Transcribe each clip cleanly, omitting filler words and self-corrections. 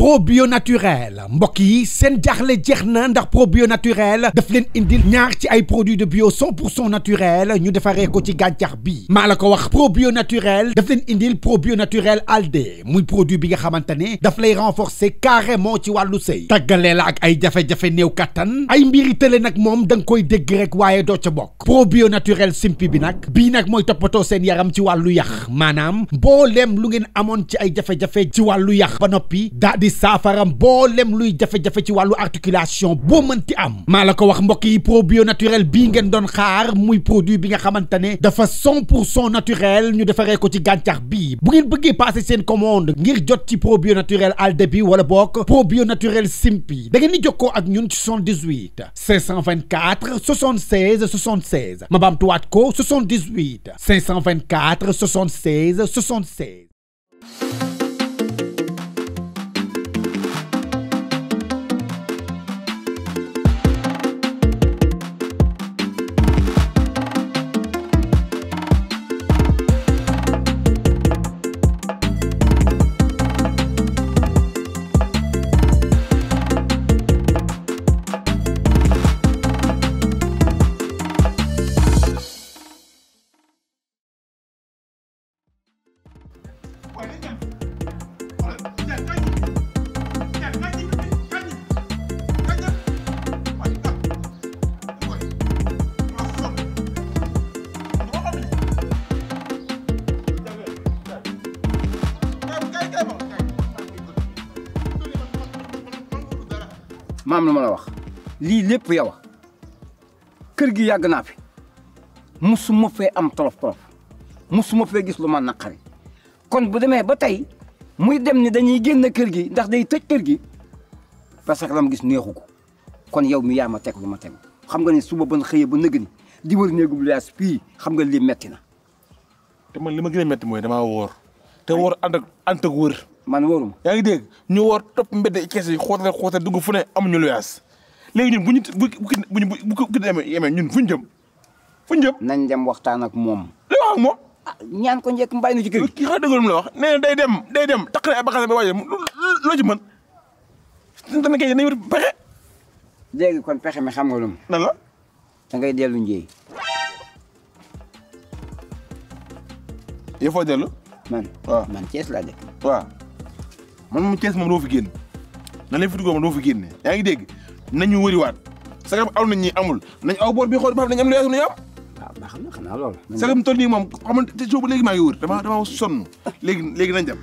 probio naturel mbokk yi seen jaaxle jeex na ndax probio naturel daf leen indil ñaar ci ay produits de bio 100% naturel ñu defaree ko ci gàncax bi maa la ko wax probio naturel daf leen indil probio naturel alde muy produit bi nga xamante ne daf lay renforcer carrément ci wàllu sëy tàggalee la ak ay jafe-jafe néew kattan ay mbiri tële nag moom da nga koy dégg rek waaye doo ca bokk probio naturel simpi bi nag bii nag mooy toppatoo seen yaram ci wàllu yax maanaam mbooleem lu ngeen amoon ci ay jafe-jafe ci wàllu yax ba noppi daa di saafara mbooleem luy jafe-jafe ci wàllu articulation boo mënti am maa la ko wax mbokk yi probio naturel bii ngeen doon xaar muy produit bi nga xamante ne dafa 100% naturel ñu defaree ko ci gàncax bi bu ngeen bëggee passer seen commande ngir jot ci probio naturel alde bi wala bokk probio naturel simpi da ngeen di jokkoo ak ñun ci 78 524 76 76 ma baamtuwaat ko 78 524 76 76. maam la ma la wax lii lépp yow kër gi yàgg naa fi musuma fee am tolof musuma fee gis lu ma naqari kon bu demee ba tey muy dem ni dañuy génn kër gi ndax day tëj kër gi parce que la ma gis neexu ko kon yow mi yaa ma teg lu ma teg xam nga ni suba ban xëyee ba nëgg ni di wër néegu luyaas fii xam nga lii metti na. te man li ma gën a metti mooy damaa woor te woor ànd ak wër. man wóoruma yaa ngi dégg ñu woor topp mbedd kees yi xootal dugg fu ne amuñu luyaas léegi ñun bu ko yemee ñun fuñ jëm nañ dem waxtaan ak moom. li wax ak moom. ñaan ko njëkk mbay nu ci kër gi. kii xam dëggal mu la wax nee na day dem taqale ay bagages ba waaye loo ci mën dana kay nañ war pexe. léegi kon pexe mi xam nga lu mu. nan la. da ngay dellu njéey. yow foo dellu. waaw man Thiès laa dëkk. waaw man moom Thiès moom doo fi génn nan lay fi duggoo moom doo fi génne yaa ngi dégg nañu wëriwaat sagam aw nañ ñi amul nañ aw boor bi xool ba xam nañ am lu yaatu nañu am. waaw baax na xanaa loolu. sagam toll nii moom xamante te soo ba léegi maa ngi wër dama sonn léegi nañ dem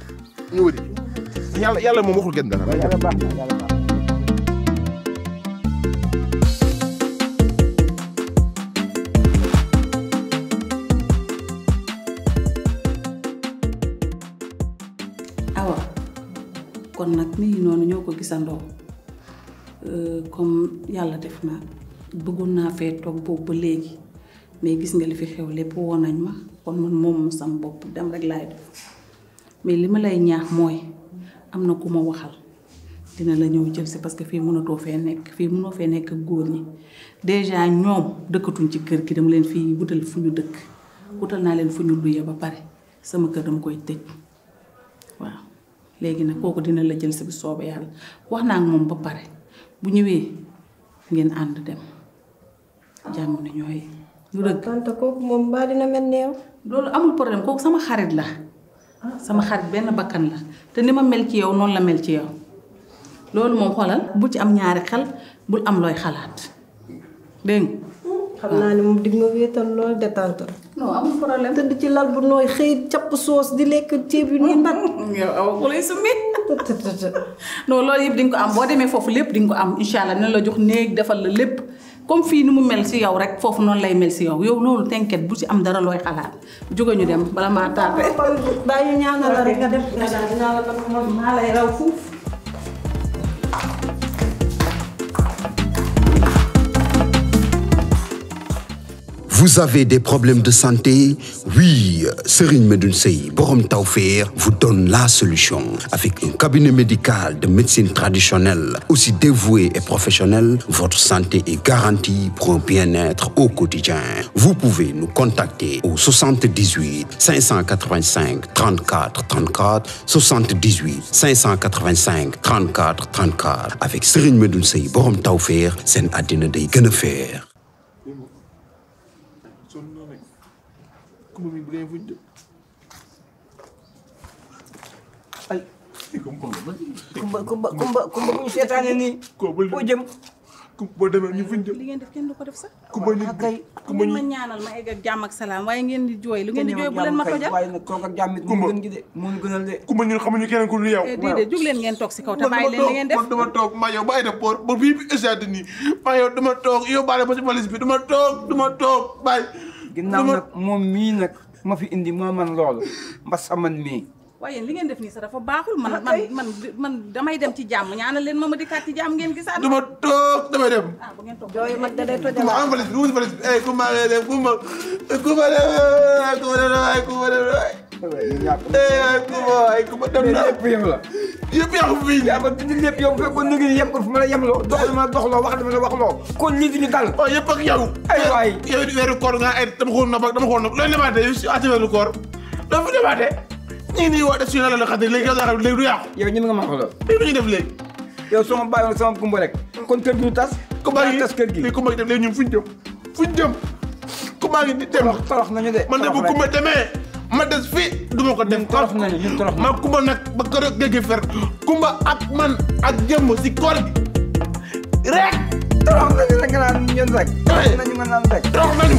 ñu wëri yàlla moom waxul kenn dara. yàlla baax na yàlla baax na. kon nag mi ngi noonu ñoo ko gisandoo comme yàlla def na bëggoon naa fee toog boobu ba léegi mais gis nga li fi xew lépp woon nañ ma kon man moom sam bopp dem rek laay def mais li ma lay ñaax mooy am na ku ma waxal dina la ñëw jël si parce que fii mënatoo fee nekk fii mënoo fee nekk ak góor ñi déjà ñoom dëkkatuñ ci kër gi dama leen fii wutal fu ñu dëkk wutal naa leen fu ñu luye ba pare sama kër dama koy tëj waaw. léegi nag kooku dina la jël si bu soobee yàlla wax naa ak moom ba pare bu ñëwee ngeen ànd dem jàmm na ñooy. lu dëgg tante kooku moom mbaa dina mel ni yow. loolu amul problème kooku sama xarit la sama xarit benn bakkan la te ni ma mel ci yow noonu la mel ci yow loolu moom xoolal bu ci am ñaari xel bul am looy xalaat dégg nga. xam naa ne moom dig ma wéetal lool de tante. non amul problème. tëdd ci lal bu nooy xëy capp soos di lekk ceeb yu nii nag. yow awa ku lay summi. non loolu yëpp di nga ko am boo demee foofu lépp di nga ko am incha allah dina la jox néeg defal la lépp comme fii ni mu mel si yow rek foofu noonu lay mel si yow yow loolu t'inquiète bu ci am dara looy xalaat jóge ñu dem bala maa tardé. kon bàyyi ñu ñaanal la rek nga def. dinaa la nag man maa lay raw fuuf. Vous avez des problèmes de santé? Oui, Serigne Medoune Sey Borom Tawfekh vous donne la solution. Avec un cabinet médical de médecine traditionnelle, aussi dévoué et professionnel, votre santé est garantie pour un bien-être au quotidien. Vous pouvez nous contacter au 78 585 34 34, 78 585 34 34. Avec Serigne Medoune Sey Borom Tawfekh, seen àddina day gën a feer. Kumba mi bu dee fuñ jëm. ay kumba bu ñu seetaanee nii. foo jëm. boo demee ñu fuñ jëm. li ngeen def kenn du ko def sax. kumba ñu ngeen ma ñaanal ma egg ak jàmm ak salaam waaye ngeen di jooy lu ngeen di jooy bu leen ma tojal. waaye nag toog ak jàmm it moo gën gi de moo gënal de. kumba ñun xamuñu keneen ku dul yow. déedéet jóg leen ngeen toog si kaw te bàyyi leen li ngeen def. man dama toog maa yow ba aéroport ba fii bi échaté nii maa yow dama toog yow baale ba si valise bi dama toog bàyyi. ginnaaw nag moom mii nag ma fi indi moo man loolu mbasa man mii. waaye li ngeen def nii sax dafa baaxul man damay dem ci jàmm ñaanal leen ma dikkaat ci jàmm ngeen gisaat. dama toog damay dem. bu ngeen toog jooy mag da day tojal. kumba am valise bi lu valise bi kumba ngay dem kumba dem na lépp yow la. yëpp yaa ko fii. yaa ma dindi lépp yow fekkoon na ngeen yem ko fu ma la yemloo doxloo wax dama la waxloo. kon lii di ñu dal. waaw yëpp ak yow. ay waay yow weeru koor nga ay dama xool na looy demaate yow si ati weeru koor doo fi demaate ñu ngi nii woote suñu la xam ne léegi yow daa léegi du yàqu. yow ñu nga ma waxloo. lii du ñu def léegi. yow sama bàyyi woon sama kumba rek. kon kër gi ñu tas. kumba gi tas kër gi. léegi kumba gi def léegi ñun fuñ jëm kumba gi di dem. torox nañu de. man de bu kumba demee ma des fii du ma ko def. torox nañu ñun torox ma kumba nag ba kër géej fer kumba ak man ak jëmm si koor gi rek. torox nañu rek nga naan ñun rek. torox nañu nga naan rek. torox nañu.